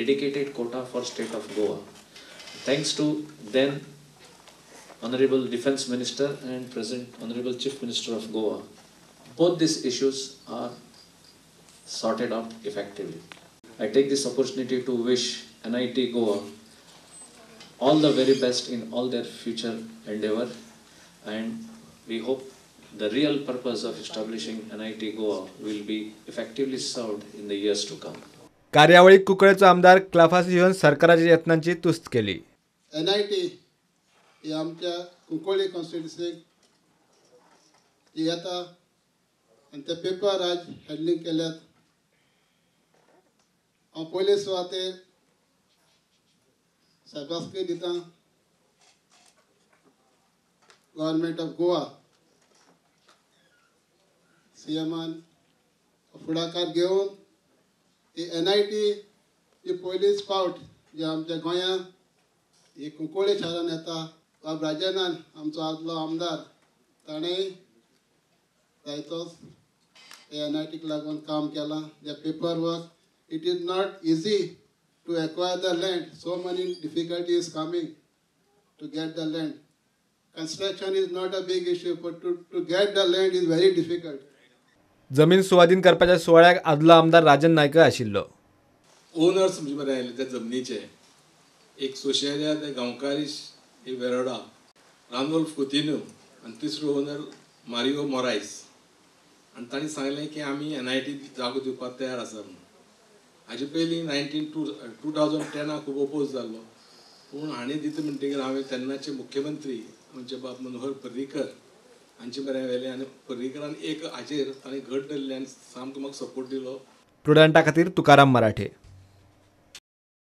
dedicated quota for state of Goa. Thanks to then Honorable Defense Minister and present Honorable Chief Minister of Goa, both these issues are sorted out effectively. I take this opportunity to wish NIT Goa all the very best in all their future endeavor, and we hope the real purpose of establishing NIT Goa will be effectively served in the years to come. कार्यावळीक कुंकळेचो आमदार क्लाफास येवन सरकाराच्या यत्नांची तुस्त केली. NIT ही आमच्या कुंकळी कॉन्स्टिट्युन्सीक येता आनी ते पेपर आज हँडलिंग केल्यात. हांव पयले सुवातेर शाबासकी दिता गव्हर्मेंट ऑफ गोवा, सीएमान फुडाकार घेवन ही NIT ही पयलीच फावट जे आमच्या गोंयांत ही कुंकळी शारान येता. बाब राजनान आमचो आदलो आमदार ताणें जायतोच NITक लागून काम केलां. The paper work, it is not easy to acquire the land. So many difficulties coming to get the land. Construction is not a big issue, but to get the land is very difficult. जमीन सुवादीन करपाच्या सुवाळ्याक आदलो आमदार राजन नायक आशिल्लो. Owners म्हणजे बरें आयले त्या जमनीचे, एक सोशेल्या ते गांवकारीश एक वेरोडा, रानोल्फ कुतिन्हो आनी तिसरो ओनर मारियो मोरायस. आनी तांणी सांगलें की आमी NIT जागो दिवपाक तयार आसा म्हणून. हाजे पयलीं 2010 खूब ओपोज जाल्लो, पूण हांणी दिता म्हणटकीर हांवें तेन्नाचे मुख्यमंत्री आमचे बाब मनोहर पर्रीकर हांचे बरें व्हेलें आनी पर्रीकरान एक हाजेर ताणें घट धरलें आनी सामको म्हाका सपोर्ट दिलो. प्रुडंटा खातीर तुकाराम मराठे.